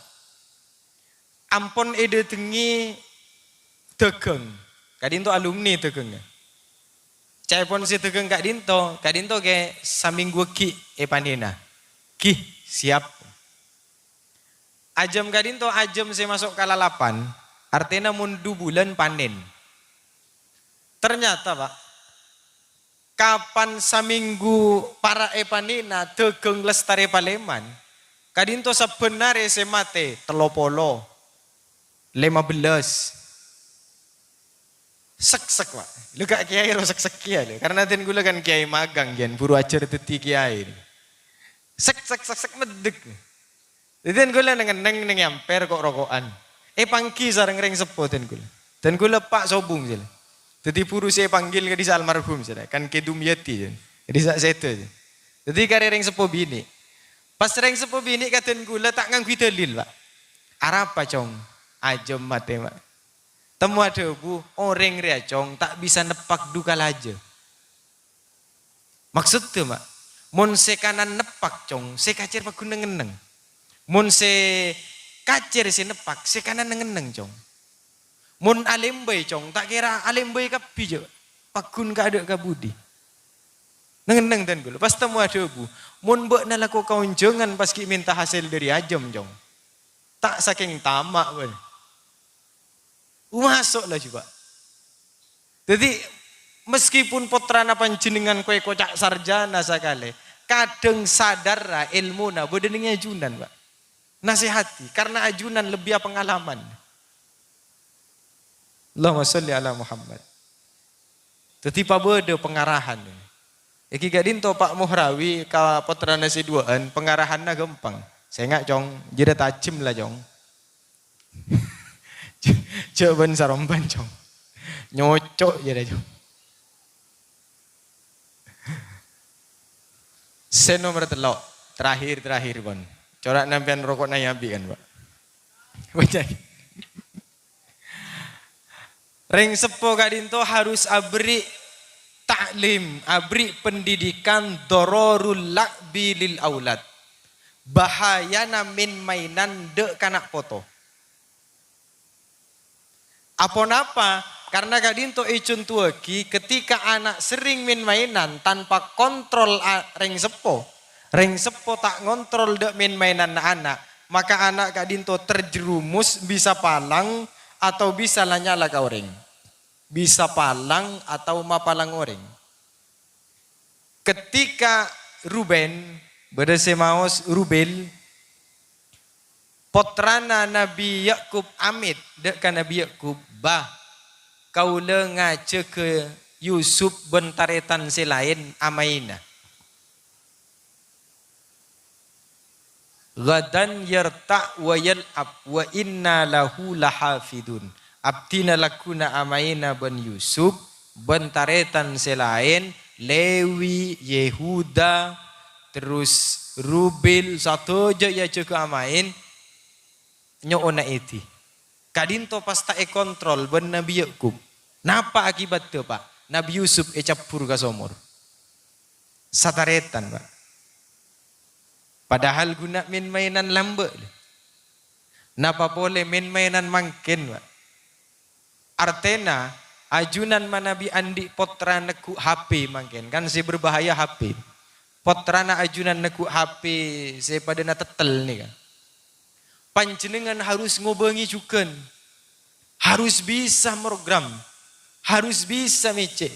Ampon èdâtengngè dâgâng. Ka'dinto alumni dâgângnga. Ca'èpon sè dâgâng ka'dinto, ka'dinto kè samènggu aghi' èpanèna. Ghi, siap. Ajâm ka'dinto ajâm sè maso' ka lalapan, artèna mon du bulân panèn. Ternyata, Pak, kapan samènggu para' èpanèna dâgâng Lestarè Palèman, ka'dinto sabbhân arè sè matè tello polo, lèma bellâs. Sèksèk, Pak. Lho, ka' kèyaè ro sèksèk kèya, lho. Karena dân kaulâ kan kèyaè magang, ghân buru ajhâr dhâddhi kèyaè. Sèk, sèk, sèk, sèk, meddhek. Dhâddhi dân kaulâ neng-enneng neng è ampèr ko'-roko'an. Èpangghi sareng rèng seppo dân kaulâ. Dân kaulâ eppa' sobung, sèla. Dhâddhi buru sè èpanggil ka'dissa' almarhum, sèla. Kan Kè Dumyati, sèla. Ka'dissa' sèdhâ, sèla. Dhâddhi karè rèng seppo binè'. Pas rèng seppo binè' ka dân kaulâ ta' ngangghuy dalil, Pak. "Arapa, Cong?" "Ajâm matè, Pak." Temmo adhâbu, "Orèng rèya, Cong, ta' bisa neppak du kalajâ." Maksodda, Pak, mon sè kanan neppak, Cong, sè kacèr pagghun neng-enneng. Mon sè kacèr sè neppak, sè kanan neng-enneng, Cong. Mon alèmbây, Cong, ta' kèra alèmbây kabbhi, jâ'. Pagghun kaadâ' ka budi. Neng-enneng dân kaulâ. Pas temmo adhâbu, "Mon bâ'na lako ka onjhângan pas ghi' mènta hasèl dâri ajâm, Cong." Ta' sakèng tama', bân. Maso' laju, Pak. Dhâddhi, meskipun pottrana panjhennengngan kowè koca' sarjana sakalè, kadhâng sadarra èlmona bâdâ neng è ajunan, Pak. Nasèhati, karena ajunan lebbi apangalaman. Allahumma sholli ala Muhammad. Dhâddhi, pabâdâ pangarahan. Èngghi ka'dinto Pak Muhrawi ka pottrana sè duwâ'ân, pangarahanna ghâmpang. "Sènga', Cong, jârèya tajhem la, Cong." Jâ-, jâ' bân saromban, Cong. Nyoco' jârèya, Cong. Sè nomer tello', terakhir, terakhir, pon. Cora' sampèyan roko'na èabi' kan, Pak? Bâjâ. Rèng seppo ka'dinto harus aberri' ta'lim, aberri' pendidikan dororul la'bi lil aulad. Bahayana min-mainan dâ' kana' poto. Aponapa? Karena ka'dinto èconto'aghi, ketika ana' serrèng min-mainan tanpa kontrol a-, rèng seppo, rèng seppo ta' ngontrol dâ' min-mainanna ana', maka ana' ka'dinto terjerumus bisa palang atau bisa la nyala ka orèng. bisa palang atau mapalang orèng. Ketika Ruben, bâdâ sè maos Rubil, pottrana Nabbhi Yakub amit dâ' ka Nabbhi Yakub, "Bâ, kaulâ ngajhâghâ Yusuf bân tarètan sè laèn amaèna." "Ghadan yarta' wa yal'ab wa inna lahu lahafidun." Abdhina lagghuna amaèna bân Yusuf, bân tarètan sè laèn, Lewi, Yehuda, terros Rubil, sadhâjâ èajhâghâ amaèn, nyo'ona èdhi. Ka'dinto pas ta' èkontrol bân Nabbhi Yakub. Napa akibaddhâ, Pa'? Nabbhi Yusuf ècabbhur ka somor. Satarètan, Pa'. Padahal ghuna mèn-maènan lambâ', lè. Napa polè mèn-maènan mangkèn, Pa'? Artèna, ajunan manabi andi' pottra neggu' H P mangkèn, kan sè berbahaya H P. Pottrana ajunan neggu' H P sè padâna tèttèl nèka. Panjhennengngan harus ngobângè jhughân. Harus bisa mrogram. Harus bisa mècè'.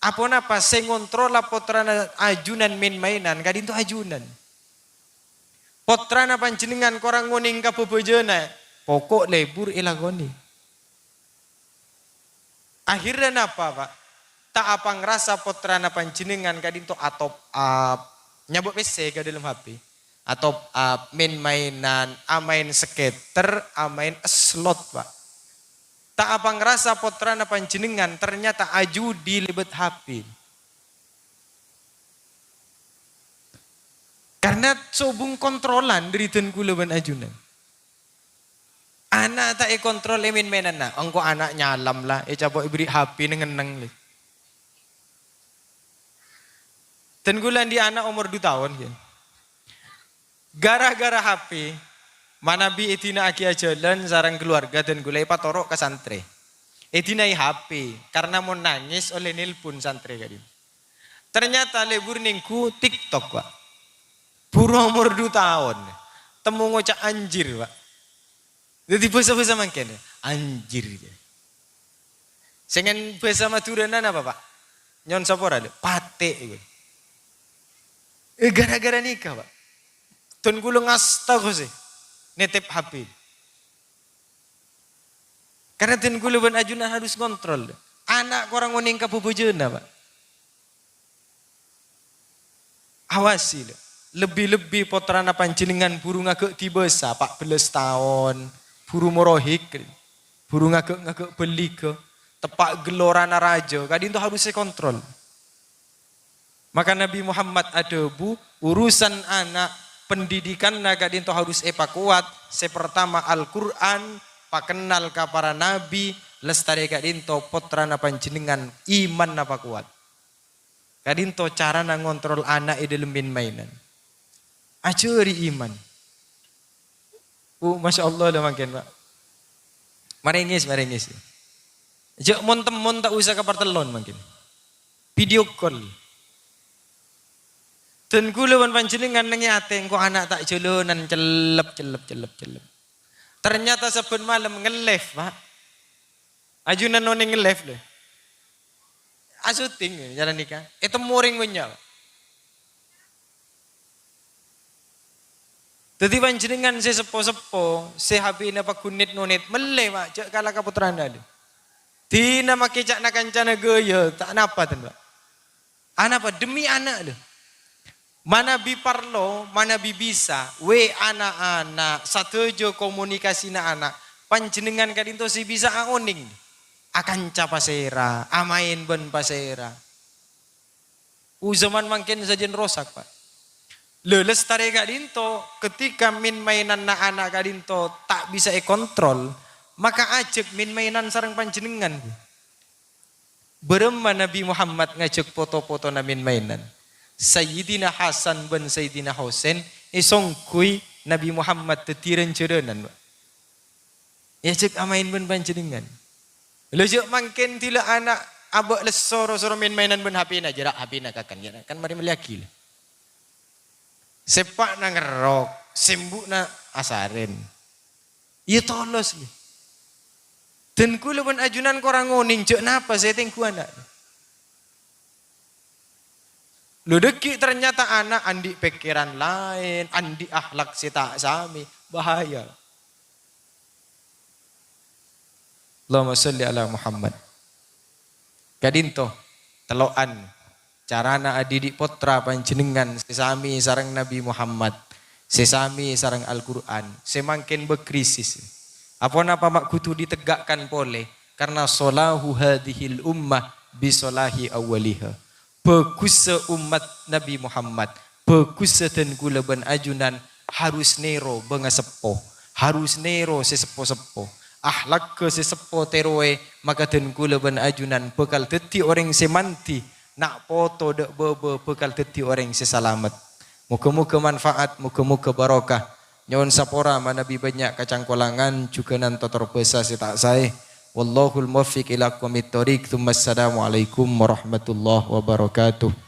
Aponapa sè ngontrolla pottrana ajunan mèn-maènan, ka'dinto ajunan. Pottrana panjhennengngan korang ngonèng ka bhâbhâjâna, poko' lebur èlakonè. Akhirra napa, Pa'? Ta' apangrasa pottrana panjhennengngan ka'dinto atop up, nyabâ' pèssè ka dâlem H P. Atop up, mèn-maènan, amaèn sketer, amaèn slot, Pa'. Ta' apangrasa pottrana panjhennengngan ternyata ajudi lèbât H P. Karna sobung kontrolan dâri dân kaulâ bân ajunan. Ana' ta' èkontrol è mèn-maènanna, engko' ana' nyalam la, ècapo' èberri' H P neng-enneng lè. Dân kaulâ andi' ana' omor du taon, ya. Gara-gara H P, manabi èdina'aghi ajhâlân sareng kaluwarga dân kaulâ èpatoro' ka santrè. Èdina'i H P, karna mon nangès ollè nelpon santrè ka'dinto. Ternyata lebur nèngghu TikTok, Pa'. Buru omor du taon. Temmo ngoca' anjir, Pa'. Dhâddhi bhâsa-bhâsa mangkèn, anjir. Sèngan bhâsa Madhurâna napa, Pa'? Nyo'on sapora, lè. Patè', iyâ. Eh, gara-gara nèka, Pa'. Dân kaulâ ngasta kosè nètèp H P. Karna dân kaulâ bân ajunan harus ngontrol. Ana' korang ngonèng ka bhâbhâjâna, Pa'. Awasi, lè. Lebbi-lebbi pottrana panjhennengngan buru ngaghâ' dibâsa, pa' bellâs taon, buru morohik, buru ngaghâ'-ngaghâ' bâllighâ, teppa' ghellorana rajâ, ka'dinto harus èkontrol. Maka Nabi Muhammad adhâbu, urusan ana', pendidikanna ka'dinto harus èpakowat. Sè partama Al-Qur'an, pakennal ka para nabi, lestarè ka'dinto pottrana panjhennengngan, imanna pakowat. Ka'dinto carana ngontrol ana' è dâlem mèn-maènan. Ajhâri iman. Bu, masya Allah la mangkèn, Pa'. Marèngès, marèngès. Jhâ' mon-temmon ta' usa ka partellon mangkèn. Video call. Dân kaulâ bân panjhennengngan neng è atè engko' ana' ta' jhâlânan cellep, cellep, cellep, cellep. Ternyata sabbhân malem nge-live, Pa'. Ajunan onèng nge-live, lè. Asyuting, ya, cara nèka. Ètemmo orèng bânnya'. Dhâddhi panjhennengngan sè seppo-seppo, sè H P-na paggun nèt-nonèt, mellè, Pa', jhâ' kala ka pottrana, lè. Dina makè ca'na kancana ghâjâ, ta' napa, ten, Pa'. Anapa? Demi ana', lho. Manabi parlo, manabi bisa, we ana'-ana', sadhâjâ komunikasina ana', panjhennengngan ka'dinto sè bisa aonèng, akanca pasèra, amaèn bân pasèra. U zaman mangkèn sajân rosak, Pa'. Lho, lestarè ka'dinto, ketika min-mainanna ana' ka'dinto ta' bisa èkontrol, maka ajhâk min-mainan sareng panjhennengngan. Bârâmma Nabi Muhammad ngajhâk poto-potona min-mainan? Sayyidina Hasan bân Sayyidina Husain èsongghuy Nabi Muhammad dhâddhi rân-jhârânan, Pa'. Èajhâk amaèn bân panjhennengngan. Lha, jhâ' mangkèn dhilâ ana' abâ' lesso ro-soro min-mainan bân H P-na, jhâ' ra H P-na kakan, jhâ' kan marè mellèyaghi, lho. Sè eppa'na ngerrok, sè embu'na asarèn. Iyâ tolos, lho. Dân kaulâ bân ajunan korang onèng jhâ' napa sè ètengghu ana'. Lho, dhâggi' ternyata ana' andi' pèkkèran laèn, andi' akhlak sè ta' samè. Bahaya. Allahumma shalli ala Muhammad. Ka'dinto, tello'an. Carana adidik pottra panjhennengngan sè samè sareng Nabbhi Muhammad, sè samè sareng Al-Qur'an, sè mangkèn bâkrisis. Aponapa ma' kodhu ditegghâ'kan polè? Karna shalahu hadzihil ummah bi shalahi awwaliha. Bhâghussa ommat Nabbhi Muhammad, bhâghussa dân kaulâ bân ajunan harus nèro bângaseppo, harus nèro sè seppo-seppo. Akhlakka sè seppo tèrowè, maka dân kaulâ bân ajunan bhâkal dhâddhi orèng sè mandhi, na' poto dâ' bâbâ bhâkal dhâddhi orèng sè salamet. Moghâ-moghâ manfaat, moghâ-moghâ barokah. Nyo'on sapora manabi bânnya' kacangkolangan jhughânan totor bhâsa sè ta' saè. Wallahul muwaffiq ila aqwamit thoriq. Tsummassalamualaikum warahmatullahi wabarakatuh.